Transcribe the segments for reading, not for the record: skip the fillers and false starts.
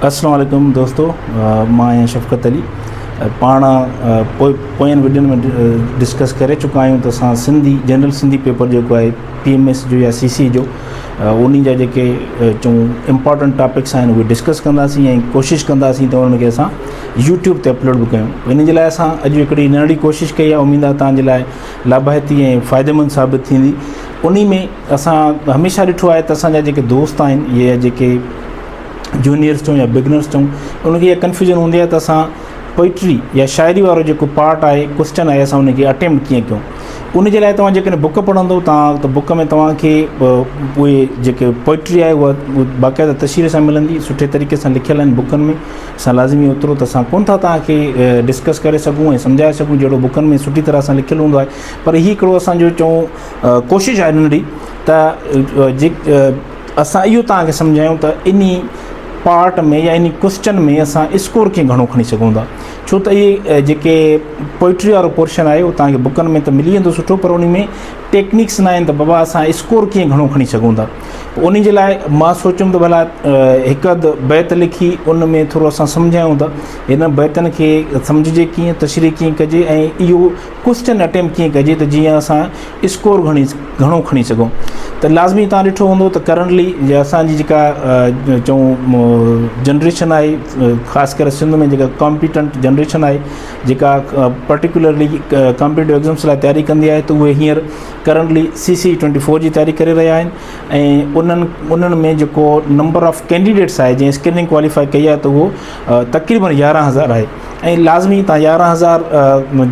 السلام عليڪم دوستو مان آهيان شفقت علي پاڻ پوئين وڊيون ۾ ڊسڪس ڪري چڪا آهيون ته اسان سنڌي جنرل سنڌي پيپر جيڪو آهي پي ايم ايس جو يا سي سي جو انهي جا جيڪي چون امپارٽنٽ ٽاپڪس آهن اهي ڊسڪس ڪنداسين ۽ ڪوشش ڪنداسين ته انهن کي اسان يوٽيوب تي اپلوڊ به ڪيون ان جي لاء اسان اڄ هڪڙي ننڍڙي ڪوشش ڪئي آهي اميد آهي توهان جي لاء لاڀائتي ۽ فائديمند ثابت ٿيندي انهي ۾ اسان هميشه ڏٺو آهي ته اسان جا جيڪي دوست آهن يا جيڪي جونيئرس چئون يا بگنرس چئون ان کي اها ڪنفيوزن هوندي آهي ته اسان پوئٽري يا شاعري وارو جيڪو پارٽ آهي ڪوشچن آهي اسان ان کي اٽيمپٽ ڪيئن ڪيون ان جي لاء توهان جيڪڏهن بڪ پڙهندو تان ته بڪ ۾ توهان کي اهي جيڪي پوئٽري آهي اها باقاعده تشريح سان ملندي سٺي طريقي سان لکيل آهن بڪن ۾ اسان لازمي اوترو ته اسان ڪون ٿا توهان کي ڊسڪس ڪري سگهون ۽ سمجهائي سگهون جهڙو بڪن ۾ سٺي طرح سان لکيل هوندو آهي پر هي هڪڙو اسانجو چئون ڪوشش آهي ننڍڙي ته جي اسان اهو توهان کي سمجهايون ته انهي پارٽ ۾ يا انهي ڪوسچن ۾ اسان اسڪور ڪيئن گهڻو کڻي سگهون ٿا ڇو ته اهي جيڪي پوئٽري وارو پورشن آهي اهو توهان کي بڪن ۾ ته ملي ويندو سٺو پر انهي ۾ ٽيڪنيڪس نه آهن ته بابا اسان اسڪور ڪيئن گهڻو کڻي سگهون ٿا انهي جي لاء مان سوچيم ته ڀلا هڪ اڌ بيت لکي ان ۾ ٿورو اسان سمجهايون ته هن بيتن کي سمجهجي ڪيئن تشريح ڪيئن ڪجي ۽ اهو ڪوسچن اٽيمپٽ ڪيئن ڪجي ته جيئن اسان اسڪور گهڻي گهڻو کڻي سگهون ته لازمي تان ڏٺو هوندو ته ڪرنٽلي جي اسان جي جيڪا چئون جنريشن آهي خاص ڪري سنڌ ۾ جيڪا ڪامپيٽنٽ جنريشن آهي جيڪا پرٽيڪولرلي ڪامپيٽيو ايگزامس لاء تياري ڪندي آهي ته اهي هينئر ڪرنٽلي سي سي ٽوئنٽي فور جي تياري ڪري رهيا آهن ۽ انهن انهن ۾ جيڪو نمبر آف ڪينڊيڊيٽس آهي جنهن اسڪريننگ ڪواليفائي ڪئي آهي ته اهو تقريبن 11000 آهي ۽ لازمي تان 11000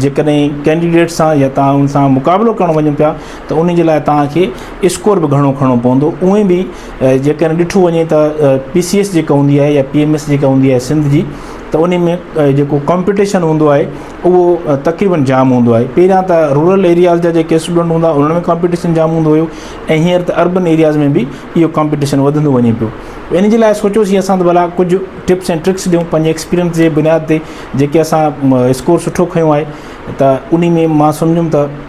جيڪڏهن ڪينڊيڊيٽ سان يا تان ان سان مقابلو ڪرڻ وڃو پيا ته ان جي لاء تان کي اسڪور به گهڻو کڻڻو پوندو اونئن به جيڪڏهن ڏٺو وڃي ته پي سي ايس جيڪا هوندي آهي يا پي ايم ايس جيڪا هوندي آهي سنڌ جي ته ان ۾ جيڪو ڪمپٽيشن هوندو آهي اهو تقريبن جام هوندو آهي پهريان ته رورل ايرياز جا جيڪي اسٽوڊنٽ هوندا انهن ۾ ڪمپٽيشن جام هوندو هيو ۽ هينئر ته اربن ايرياز ۾ به اهو ڪمپٽيشن وڌندو وڃي پيو ان جي لاء سوچيوسين اسان ته ڀلا ڪجهه ٽپس ۽ ٽرڪس ڏيون پنهنجي ايڪسپيرينس جي بنياد تي جيڪي اسان اسڪور سٺو کنيو آهي ته انهي ۾ مان سمجهيم ته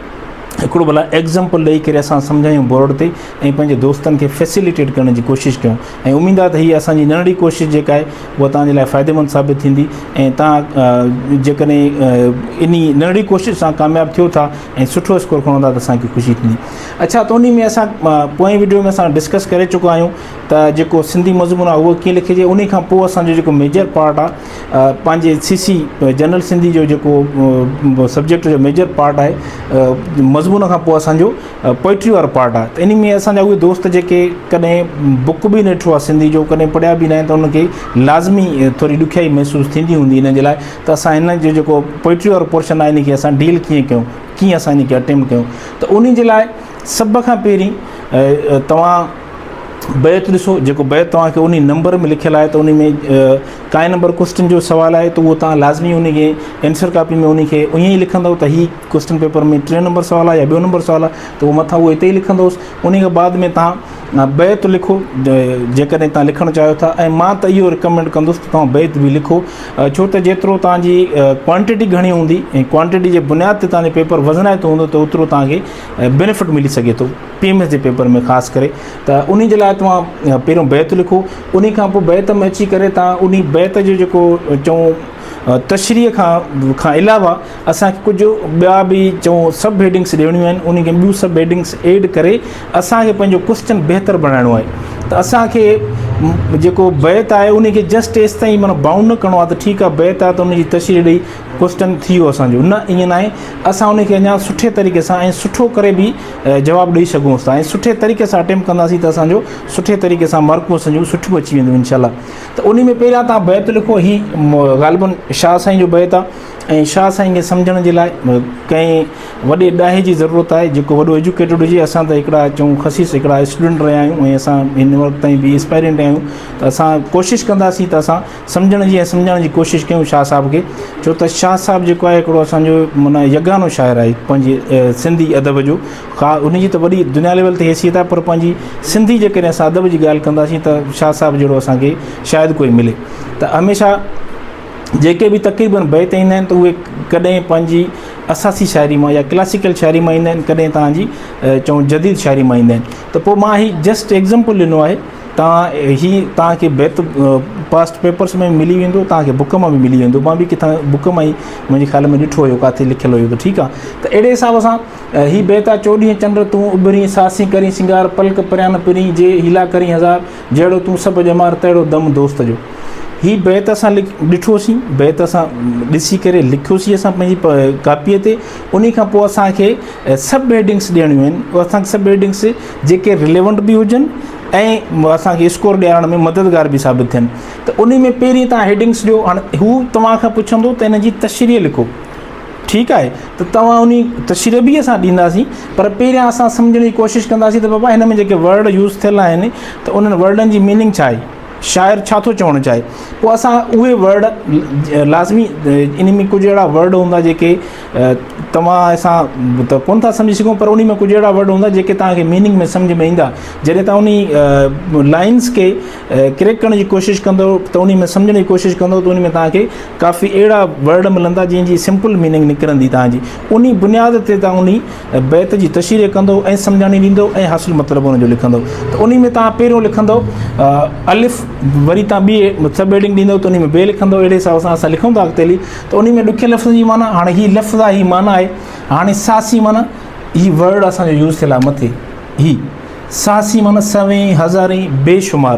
هڪڙو ڀلا ايگزامپل ڏئي ڪري اسان سمجهايون بورڊ تي ۽ پنهنجي دوستن کي فيسليٽيٽ ڪرڻ جي ڪوشش ڪيون ۽ اميد آهي ته هي اسان جي ننڍڙي ڪوشش جيڪا آهي اها توهان جي لاء فائديمند ثابت ٿيندي ۽ توهان جيڪڏهن انهي ننڍڙي ڪوشش سان ڪامياب ٿيو ٿا ۽ سٺو اسڪور کڻو ٿا ته اسان کي خوشي ٿيندي اڇا ته انهي ۾ اسان پوئين وڊيو ۾ اسان ڊسڪس ڪري چڪا آهيون ته جيڪو سنڌي مضمون آهي اهو ڪيئن لکجي انهي کان پوء اسان جو جيڪو ميجر پارٽ آهي پنهنجي سي سي جنرل سنڌي جو جيڪو سبجيڪٽ جو ميجر پارٽ آهي مضمون کان پوء اسان جو پوئٽري وارو پارٽ آهي ته انهي ۾ اسان جا اهي دوست جيڪي ڪڏهن بڪ به نه ڏٺو آهي سنڌي جو ڪڏهن پڙهيا به نه آهن ته انهن کي لازمي ٿوري ڏکيائي محسوس ٿيندي هوندي انهن جي لاء ته اسان هن جو جيڪو پوئٽري وارو پورشن آهي ان کي اسان ڊيل ڪيئن ڪيون ڪيئن اسان ان کي اٽيمپٽ ڪيون ته انهي جي لاء سڀ کان پهرين توهان بيت ڏسو جيڪو بيت توهان کي انهي نمبر ۾ لکيل آهي ته انهي ۾ ڪائين نمبر ڪوسچن جو سوال آهي ته اهو توهان لازمي انهي کي آنسر ڪاپي ۾ انهي کي ائين ئي لکندو ته هي ڪوسچن پيپر ۾ ٽيون نمبر سوال آهي يا ٻيو نمبر سوال آهي ته اهو مٿان اهو اتي ئي لکندوس انهي کان بعد ۾ توهان بيت لکو جيڪڏهن توهان لکڻ چاهيو ٿا ۽ مان ته اهو رڪمينڊ ڪندس ته توهان بيت به لکو ڇو ته جيترو توهان جي ڪوانٽيٽي گهڻي هوندي ۽ ڪوانٽيٽي جي بنياد تي توهان جو پيپر وزنائتو هوندو ته اوترو توهان کي بينيفٽ ملي سگهي ٿو پي ايم ايس جي پيپر ۾ خاص ڪري ته انهي جي لاء توهان پهريون بيت لکو انهي کان پوء بيت ۾ اچي ڪري توهان انهي بيت جو جيڪو چئون تشريح کان کان علاوه اسان کي ڪجهه ٻيا به چئون سب هيڊنگس ڏيڻيون آهن انهي کي ٻيون سب هيڊنگس ايڊ ڪري اسان کي پنهنجو ڪوسچن بهتر بڻائڻو آهي ته اسان کي جيڪو بيت آهي انهي کي جسٽ ايستائين معنيٰ بائونڊ نه ڪرڻو آهي ته ٺيڪ آهي بيت آهي ته ان جي تشريح ڏئي ڪوسچن ٿي ويو اسان جو نه ائين ناهي اسان ان کي اڃا سٺي طريقي سان ۽ سٺو ڪري به جواب ڏئي سگهون ٿا ۽ سٺي طريقي سان اٽيمپٽ ڪنداسين ته اسان جو سٺي طريقي سان مارڪون اسان جون سٺيون اچي وينديون انشاء الله ته ان ۾ پهريان تان بيت لکو هي غالبن شاهه سائين جو بيت آهي ۽ شاهه سائين کي سمجهڻ جي لاء ڪنهن وڏي ڏاهي جي ضرورت آهي جيڪو وڏو ايجوڪيٽڊ هجي اسان ته هڪڙا چئون خسيس هڪڙا اسٽوڊنٽ رهيا آهيون ۽ اسان هن وقت تائين به اسپائرنٽ آهيون ته اسان ڪوشش ڪنداسين ته اسان سمجهڻ جي ۽ سمجهائڻ جي ڪوشش ڪيون شاهه صاحب کي ڇو ته شاهه صاحب جيڪو آهي هڪڙو اسان جو معنيٰ يگانو شاعر آهي پنهنجي سنڌي ادب جو خواهه ان جي ته وڏي دنيا ليول تي حيثيت آهي پر پنهنجي سنڌي جيڪڏهن اسان ادب جي ڳالهه ڪنداسين ته شاهه صاحب جهڙو اسان کي شايد ڪوئي ملي ته هميشه جيڪي به تقريبن بيت ايندا آهن ته اهي ڪڏهن پنهنجي اساسي شاعري مان يا ڪلاسيڪل شاعري مان ايندا آهن ڪڏهن توهان جي چئون جديد شاعري مان ايندا آهن ته پوء مان هي جسٽ ايگزامپل ڏنو آهي. توهان هي توهان کي بيت پاسٽ پيپرس ۾ ملي ويندو توهان کي بڪ مان به ملي ويندو مان به ڪٿان بڪ مان ئي منهنجي خيال ۾ ڏٺو هيو ڪاٿي لکيل هيو ته ٺيڪ آ ته اهڙي حساب سان هي بيت آ چوڏهين چنڊ تون اڀرين ساسين ڪرين سنگار پلڪ پريان نه پرين جي هيلا ڪرين هزار جهڙو تون سڀ ڄمار تهڙو دم دوست جو. هي بيت اسان ڏٺوسين، بيت اسان ڏسي ڪري لکيوسين اسان پنهنجي ڪاپيء تي، انهي کان پوء اسان کي سب هيڊنگس ڏيڻيون آهن، اسان کي سب هيڊنگس جيڪي رليونٽ به هجن ۽ اسان کي اسڪور ڏيارڻ ۾ مددگار به ثابت ٿين ته انهي ۾ پهرين توهان هيڊنگس ڏيو، هاڻي هو توهان کان پڇندو ته ان جي تشريح لکو. ٺيڪ آهي ته توهان انهي تشريح به اسان ڏينداسين پر پهريان اسان سمجهڻ جي ڪوشش ڪنداسين ته بابا هن ۾ جيڪي ورڊ يوز ٿيل آهن ته انهن ورڊن جي ميننگ ڇا آهي شاعر ڇا ٿو چوڻ چاهي پوء اسان اهي ورڊ لازمي ان ۾ ڪجهه اهڙا ورڊ هوندا جيڪي توهان اسان ته ڪون ٿا سمجهي سگهون پر انهي ۾ ڪجهه اهڙا ورڊ هوندا جيڪي توهان کي ميننگ ۾ سمجهه ۾ ايندا جڏهن توهان انهي لائنس کي ڪريڪ ڪرڻ جي ڪوشش ڪندو ته انهي ۾ سمجهڻ جي ڪوشش ڪندو ته انهي ۾ توهان کي ڪافي اهڙا ورڊ ملندا جنهن جي سمپل ميننگ نڪرندي توهان جي انهي بنياد تي توهان انهي بيت جي تشريح ڪندو ۽ سمجهاڻي ڏيندو ۽ حاصل مطلب ان جو لکندو ته انهي ۾ توهان پهريون لکندو الف وري توهان ٻي سب هيڊنگ ڏيندو ته انهي ۾ بي لکندو اهڙي حساب سان اسان لکون ٿا اڳتي هلي ته انهي ۾ ڏکين لفظن جي معنيٰ هاڻي هي لفظ آهي هي معنيٰ آهي هاڻي ساسي معنيٰ هي ورڊ اسان جو يوز ٿيل آهي مٿي هي ساسي معنيٰ سوين هزارين بيشمار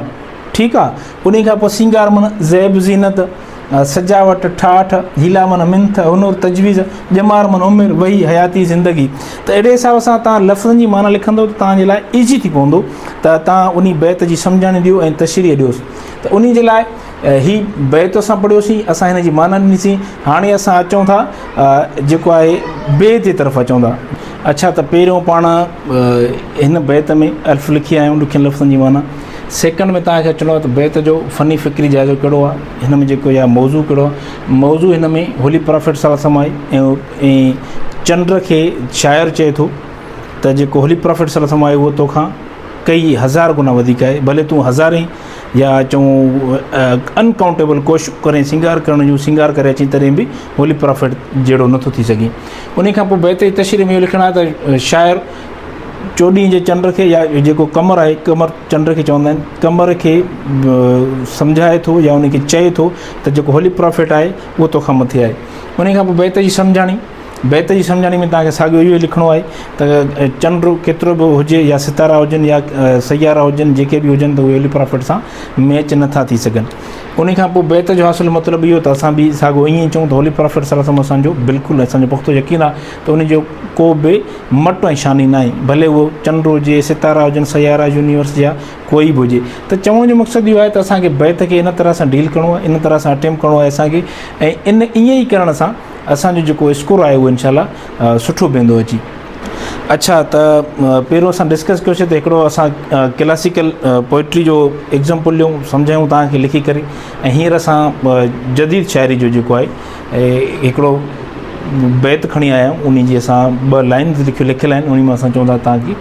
ٺيڪ آ انهي کان پوء سينگار معنيٰ زيب زينت، سجاوٽ، ٺاٺ، حيلا معنيٰ منٿ، هنر، تجويز، ڄمار معنيٰ عمر، وهي، حياتي، زندگي. ته اهڙي حساب سان توهان لفظن جي معنيٰ لکندؤ ته توهان جي لاء ايزي ٿي پوندو ته توهان انهي بيت جي سمجهاڻي ڏيو ۽ تشريح ڏيوس. ته انهي جي لاء هي بيت اسان پڙهيوسين، اسان هن جي معنيٰ ڏنيسين. هاڻي اسان اچون ٿا جيڪو آهي بي جي طرف اچون ٿا. اڇا ته پهريون پاڻ هن بيت ۾ الف لکي آيا آهيون ڏکين لفظن جي معنيٰ. سيڪنڊ ۾ توهان کي اچڻو آهي ته بيت جو فني فڪري جائزو ڪهڙو آهي هن ۾ جيڪو يا موضوع ڪهڙو آهي موضوع هن ۾ هولي پرافيٽ صلي الله وسلم آهي ۽ چنڊ کي شاعر چئي ٿو ته جيڪو هولي پرافيٽ صلي الله وسلم آهي اهو توکان ڪئي هزار گنا وڌيڪ آهي ڀلي تون هزارين يا چئون انڪائونٽيبل ڪوشش ڪرين سينگار ڪرڻ جون سينگار ڪري اچين تڏهن به هولي پرافيٽ جهڙو نٿو ٿي سگهين ان کان پوء بيت جي تشريح ۾ اهو لکڻ آهي ته شاعر چوڏهين جي چنڊ کي يا جيڪو قمر آهي قمر چنڊ کي چوندا آهن قمر کي سمجهائي ٿو يا ان کي چئي ٿو ته جيڪو هولي پرافيٽ آهي اهو توکان مٿي آهي ان کان پوء بيت جي سمجهاڻي بيت جي سمجهاڻي ۾ توهان کي ساڳيو اهو ئي لکڻو آهي ته چنڊ ڪيترو به هجي يا ستارا هجن يا سيارا هجن جيڪي به هجن ته اهي هولي پرافيٽ سان ميچ نٿا ٿي سگهن ان کان پوء بيت جو حاصل مطلب اهو ته اسان به ساڳيو ائين ئي چئون ته هولي پرافيٽ صلي الله اسان جو بلڪل اسان جو پختو يقين آهي ته ان جو ڪو به مٽ ۽ شاني ناهي ڀلي اهو چنڊ هجي ستارا هجن سيارا يونيورس جا ڪوئي به هجي ته چوڻ جو مقصد اهو آهي ته اسان کي بيت کي ان طرح سان ڊيل ڪرڻو آهي ان طرح سان اٽيمپ ڪرڻو آهي اسان کي ۽ ان ائين ئي ڪرڻ سان اسان جو جيڪو اسڪور آهي اهو انشاء الله سٺو بيندو اچي. اڇا ته پهريون اسان ڊسڪس ڪيوسي ته هڪڙو اسان ڪلاسيڪل پوئٽري جو ايگزامپل ڏيون سمجهايون توهان کي لکي ڪري ۽ هينئر اسان جديد شاعري جو جيڪو آهي هڪڙو بيت کڻي آيا آهيون ان جي اسان ٻه لائنز لکيو لکيل آهن ان مان اسان چون ٿا توهان کي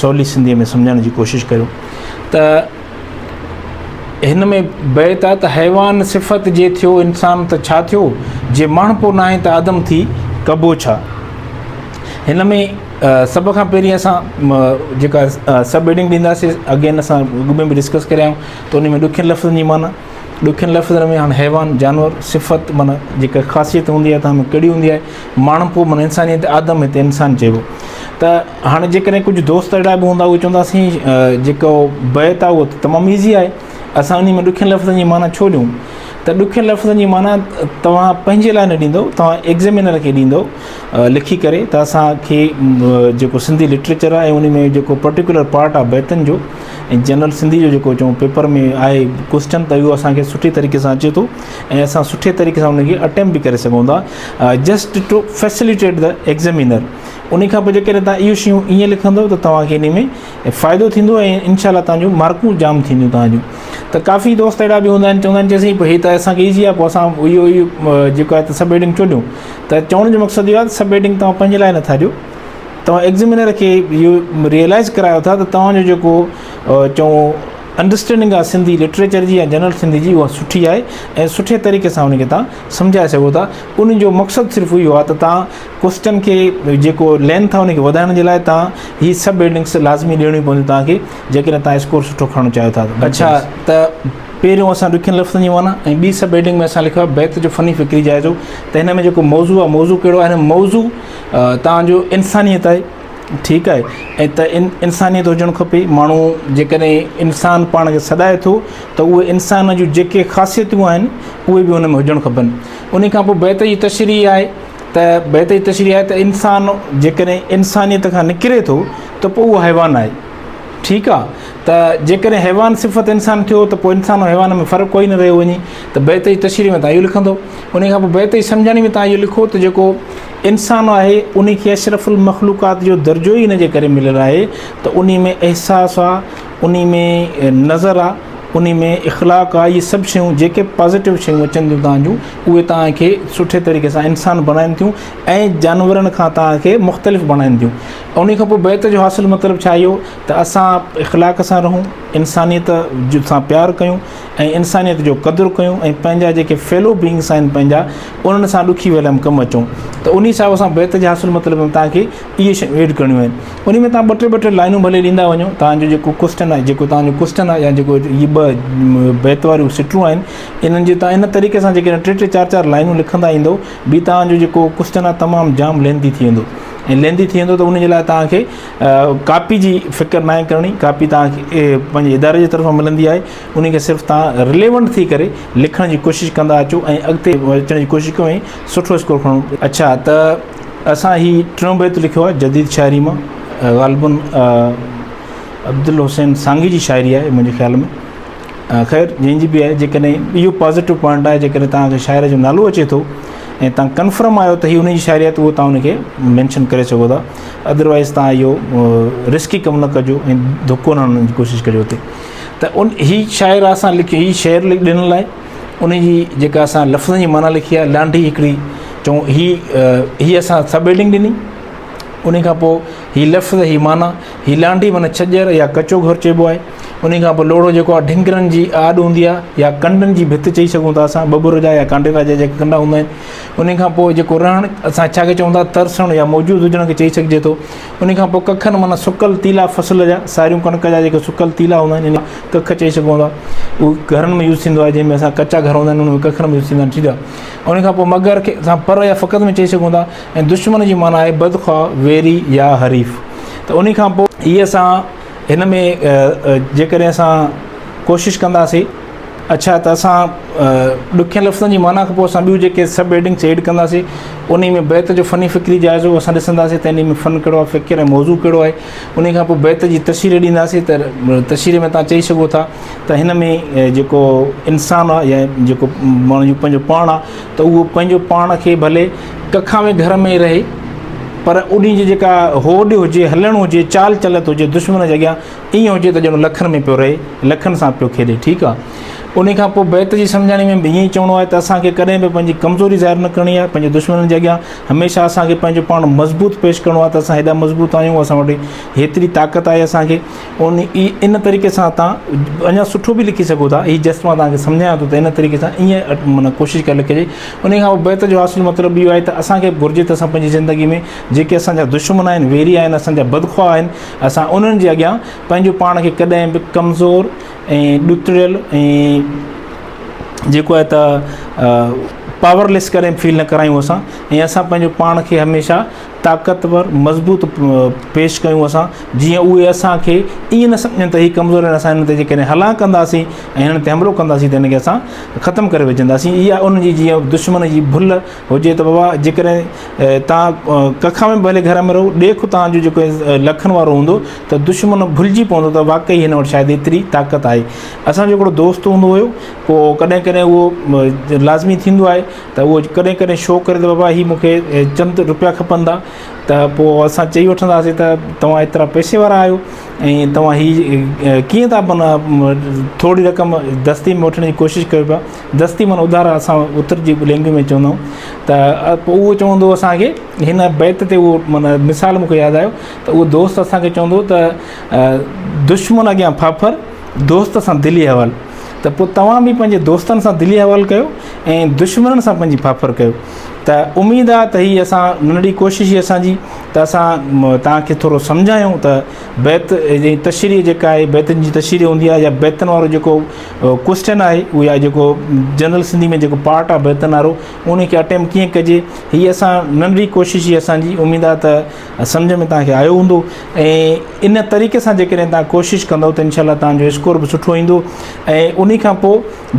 سولي سنڌي ۾ سمجهڻ جي ڪوشش ڪريو ته هن ۾ بيت آهي ته حيوان صفت جي ٿيو انسان ته ڇا ٿيو جي ماڻهپو ناهي ته آدم ٿي ڪبو ڇا هن ۾ سڀ کان پهرين اسان جيڪا سب هيڊنگ ڏينداسين اگين اسان اڳ ۾ به ڊسڪس ڪري آيا آهيون ته ان ۾ ڏکين لفظن جي معنيٰ ڏکين لفظن ۾ هاڻي حيوان جانور صفت معنيٰ جيڪا خاصيت هوندي آهي ته ڪهڙي هوندي آهي ماڻهپو معنيٰ انسانيت آدم هتي انسان چئبو ته هاڻي جيڪڏهن ڪجهه دوست اهڙا به هوندا اهي چونداسين جيڪو بيت آهي اهو ته تمام ايزي آهي اسان انهي ۾ ڏکين لفظن جي معنيٰ ڇو ڏيون ته ڏکين لفظن جي معنيٰ توهان پنهنجي لاء نه ڏيندو توهان ايگزامينر کي ڏيندو لکي ڪري ته اسانکي جيڪو سنڌي لٽريچر آهي ان ۾ جيڪو پرٽيڪولر پارٽ آهي بيتن جو ۽ جنرل سنڌي جو جيڪو چئون پيپر ۾ آهي ڪوشچن ته اهو اسانکي سٺي طريقي سان اچي ٿو ۽ اسان سٺي طريقي سان ان کي اٽيمپ به ڪري سگهون ٿا just to facilitate the examiner ان کان پوء جيڪڏهن توهان اهي شيون ائين لکندو ته توهان کي ان ۾ فائدو ٿيندو ۽ انشاء الله توهان جون مارڪون جام ٿينديون توهان جون ته ڪافي دوست اهڙا به هوندا آهن چوندا آهن چي سائين هي ته اسان کي ايزي آهي پوء اسان اهو اهو جيڪو آهي ته سب هيڊنگ ڇو ڏيون ته چوڻ جو مقصد اهو آهي ته سب هيڊنگ توهان پنهنجي لاء نٿا ڏيو توهان ايگزامينر کي اهو ريئلائز ڪرايو ٿا ته توهان جو جيڪو چئون انڊرسٽينڊنگ آهي سنڌي لٽريچر جي يا جنرل سنڌي جي اها سٺي آهي ۽ سٺي طريقي سان ان کي توهان سمجهائي سگهو ٿا. ان جو مقصد صرف اهو آهي ته توهان ڪوسچن کي جيڪو لينٿ آهي ان کي وڌائڻ جي لاء توهان هي سب هيڊنگس لازمي ڏيڻيون پونديون توهان کي جيڪڏهن توهان اسڪور سٺو کڻڻ چاهيو ٿا ته. اڇا ته پهريون اسان ڏکين لفظن جي معنيٰ ۽ ٻي سب هيڊنگ ۾ اسان لکيو آهي بيت جو فني فڪري جائزو ته هن ۾ جيڪو موضوع آهي موضوع ڪهڙو آهي هن موضوع توهان جو انسانيت آهي ٺيڪ آهي ۽ ته ان انسانيت هجڻ کپي ماڻهو جيڪڏهن انسان پاڻ کي سڏائي ٿو ته اهي انسان جون جيڪي خاصيتون آهن اهي به ان ۾ هجڻ کپن ان کان پوء بيت جي تشريح آهي ته بيت جي تشريح آهي ته انسان جيڪڏهن انسانيت کان نڪري ٿو ته پوء اهو حيوان آهي ٺيڪ آ ته جيڪڏهن حيوان صفت انسان ٿيو ته پوء انسان ۽ حيوان ۾ فرق ڪوئي نه رهيو وڃي ته بيت جي تشريح ۾ تان اهو لکندو ان کان پوء بيت جي سمجهاڻي ۾ تان اهو لکو ته جيڪو انسان آهي ان کي اشرف المخلوقات جو درجو ئي ان جي ڪري مليل آهي ته ان ۾ احساس آ ان ۾ نظر آ ان ۾ اخلاق آ اهي سڀ شيون جيڪي پازيٽو شيون اچن ٿيون تان جون اهي تان کي سٺي طريقي سان انسان بڻائن ٿيون ۽ جانورن کان تان کي مختلف بڻائن ٿيون انهي کان پوء بيعت جو حاصل مطلب ڇا اهو ته اسان اخلاق سان رهون، انسانيت سان پيار ڪيون ۽ انسانيت جو قدر ڪيون ۽ پنهنجا جيڪي فيلو بينگس آهن پنهنجا انهن سان ڏکي ويل ۾ ڪم اچون ته انهي حساب سان بيعت جي حاصل مطلب ۾ توهان کي اهي شيون ايڊ ڪرڻيون آهن انهي ۾ توهان ٻه ٽي ٻه ٽي لائنون ڀلي ڏيندا وڃو توهان جو جيڪو ڪوسچن آهي جيڪو توهان جو ڪوسچن آهي يا جيڪو هي ٻه بيعت واريون سٽون آهن انهن جي توهان ان طريقي سان جيڪڏهن ٽي ٽي چار چار لائنون لکندا ايندو به توهان جو جيڪو ڪوسچن آهي تمام جام لينٿي ٿي ويندو ۽ ليندي ٿي ويندو ته ان جي لاء توهان کي ڪاپي جي فڪر ناهي ڪرڻي ڪاپي توهان کي پنهنجي اداري جي طرفان ملندي آهي ان کي صرف توهان رليونٽ ٿي ڪري لکڻ جي ڪوشش ڪندا اچو ۽ اڳتي اچڻ جي ڪوشش ڪيو ۽ سٺو اسڪور کڻو. اڇا ته اسان هي ٽيون بيت لکيو آهي جديد شاعري مان غالباً عبدالحسين سانگي جي شاعري آهي منهنجي خيال ۾ خير جنهن جي به آهي جيڪڏهن اهو پازيٽو پوائنٽ آهي جيڪڏهن توهان کي شاعر جو نالو اچي ٿو ۽ توهان ڪنفرم آهيو ته هي ان جي شاعري آهي ته اهو توهان ان کي مينشن ڪري سگهو ٿا ادروائز توهان اهو رسڪي ڪم نه ڪجو ۽ ڌڪو نه هڻڻ جي ڪوشش ڪجو اتي ته ان هي شاعر اسان لکيو هي شعر ڏنل آهي ان جي جيڪا اسان لفظن جي معنيٰ لکي آهي لانڍي هڪڙي چئون هي هي اسان سب هيڊنگ ڏني ان کان پوء هي لفظ هي معنيٰ هي لانڍي معنيٰ ڇڄر يا ڪچو گهر چئبو آهي. انهي کان پوء لوڙهو جيڪو آهي ڍنگرن جي آڏ هوندي آهي يا ڪنڊن جي ڀت چئي سگهون ٿا اسان ٻٻر جا يا ڪانڊيرا جا جيڪي ڪنڊا هوندا آهن. انهي کان پوء جيڪو رهڻ اسان ڇا کي چئون ٿا ترسڻ يا موجود هجڻ کي چئي سگهجي ٿو. انهي کان پوء ڪکن معنيٰ سڪل تيلا فصل جا ساريون ڪڻڪ جا جيڪي سڪل تيلا هوندا آهن انهي کي ڪک چئي سگهون ٿا. اهو گهرن ۾ يوز ٿيندو آهي جنهن ۾ اسان ڪچا گهر هوندا آهن انهن ۾ ڪکن ۾ يوز ٿيندا آهن ٺيڪ آهي. انهي کان پوء مگر کي اسان پر يا فقط ۾ چئي سگهون ٿا. ۽ دشمن جي معنيٰ آهي بدخواه، ويري يا حريف. ته انهي کان پوء هي اسان هن ۾ جيڪڏهن اسان ڪوشش ڪنداسين اڇا ته اسان ڏکين لفظن جي معنيٰ کان پوء اسان ٻيون جيڪي سب هيڊنگس ايڊ ڪنداسين انهي ۾ بيت جو فني فڪري جائزو اسان ڏسنداسين ته انهي ۾ فن ڪهڙو آهي فڪر ۽ موضوع ڪهڙو آهي انهي کان پوء بيت جي تشريح ڏينداسين ته تشريح ۾ تان چئي سگهو ٿا ته هن ۾ جيڪو انسان آهي يا جيڪو ماڻهو جو پنهنجو پاڻ آهي ته اهو پنهنجو پاڻ کي ڀلي ڪکان ۾ گهر ۾ رهي پر انهي جي جيڪا هوڏ هجي، هلڻ هجي، چال چلت هجي دشمن جي اڳيان ائين هجي ته ڄڻ لکن ۾ پيو رهي، لکن سان پيو کيڏي. ٺيڪ آ. انهي کان پوء بيت جي سمجهاڻي ۾ به ائين ئي چوڻو آهي ته اسان کي ڪڏهن به پنهنجي ڪمزوري ظاهر نه ڪرڻي آهي پنهنجي دشمنن جي اڳيان هميشه اسان کي پنهنجو پاڻ مضبوط پيش ڪرڻو آهي ته اسان هيڏا مضبوط آهيون اسان وٽ هيتري طاقت آهي اسان کي ان ان طريقي سان تان اڃا سٺو به لکي سگهو ٿا هي جسٽ مان توهان کي سمجهايان ٿو ته ان طريقي سان ائين معنيٰ ڪوشش ڪري لکجي ان کان پوء بيت جو حاصل مطلب اهو آهي ته اسان کي گهرجي ته اسان پنهنجي زندگي ۾ جيڪي اسان جا دشمن آهن ويري آهن اسان جا بدخواهه آهن اسان انهن جي اڳيان پنهنجو پاڻ کي ڪڏهن به ڪمزور ۽ ڏتڙيل ۽ جيڪو آهي ته پاورليس ڪڏهن فيل نه ڪرايون اسان ۽ اسان پنهنجو پاڻ کي هميشه طاقتور مضبوط پيش ڪيون اسان جيئن اهي اسان کي ائين نه سمجهن ته هي ڪمزور آهن اسان هنن تي جيڪڏهن هلان ڪنداسين ۽ هنن تي حملو ڪنداسين ته هن کي اسان ختم ڪري وجهنداسين اها انهن جي جيئن دشمن جي ڀل هجي ته بابا جيڪڏهن تان ڪک ۾ ڀلي گهر ۾ رهو ڏيک تان جو جيڪو لکن وارو هوندو ته دشمن ڀلجي پوندو ته واقعي هن وٽ شايد ايتري طاقت آهي اسان جو هڪڙو دوست هوندو هيو پوء ڪڏهن ڪڏهن اهو لازمي ٿيندو آهي ته اهو ڪڏهن ڪڏهن شو ڪري ته بابا هي مون کي چند روپيا کپن ٿا ته پوء اسان چئي وٺنداسين ته توهان ايترا پئسي وارا آهيو ۽ توهان هي ڪيئن ٿا معنيٰ ٿوري رقم دستي ۾ وٺڻ جي ڪوشش ڪيو پيا دستي معنيٰ اڌارا اسان اتر جي لينگويج ۾ چوندا آهيون ته پوء اهو چوندو اسانکي هن بيت تي اهو معنيٰ مثال مون کي ياد آيو ته اهو دوست اسانکي چوندو ته دشمن اڳيان ڦاڦر دوست سان دلي احوال ته پوء توهان به پنهنجي دوستن سان دلي احوال ڪيو ۽ دشمنن سان پنهنجي ڦاڦر ڪيو ته اميد آ ته هي اسان ننڍڙي ڪوشش هئي اسان جي ته اسان توهان کي ٿورو سمجهايون ته بيت جي تشريح جيڪا آهي بيتن جي تشريح هوندي آهي يا بيتن وارو جيڪو ڪوشچن آهي اهو يا جيڪو جنرل سنڌي ۾ جيڪو پارٽ آهي بيتن وارو ان کي اٽيمپ ڪيئن ڪجي هي اسان ننڍڙي ڪوشش هئي اسان جي اميد آ ته سمجهه ۾ توهان کي آيو هوندو ۽ ان طريقي سان جيڪڏهن توهان ڪوشش ڪندو ته انشاء الله توهان جو اسڪور به سٺو ايندو ۽ انهي کان پوء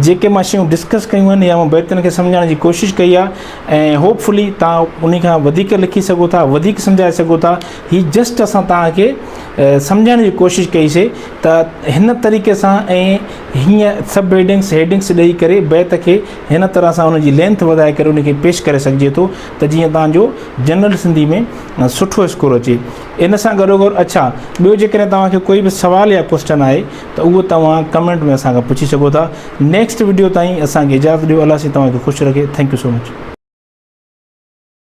جيڪي مان شيون ڊسڪس ڪيون آهن يا مان بيتن کي سمجهائڻ جي ڪوشش ڪئي آهي ۽ هوپ فلي توهان انهي کان وڌيڪ لکي سگهو ٿا وڌيڪ سمجهائي سگهو ٿا هي جسٽ اسان توهان کي سمجهائڻ جي ڪوشش ڪئي سي ته هن طريقي سان ۽ هيئن سب هيڊنگس هيڊنگس ڏئي ڪري بيت کي هن طرح سان ان جي لينٿ وڌائي ڪري ان کي پيش ڪري سگهجي ٿو ته جيئن توهان جو جنرل سنڌي ۾ سٺو اسڪور اچي ان سان گڏو گڏ اڇا ٻيو جيڪڏهن توهان کي ڪوئي به سوال يا ڪوسچن آهي ته اهو توهان ڪمينٽ ۾ اسان کان پڇي سگهو ٿا نيڪسٽ وڊيو تائين اسان کي اجازت ڏيو الله سائين توهان کي خوش رکي thank you so much.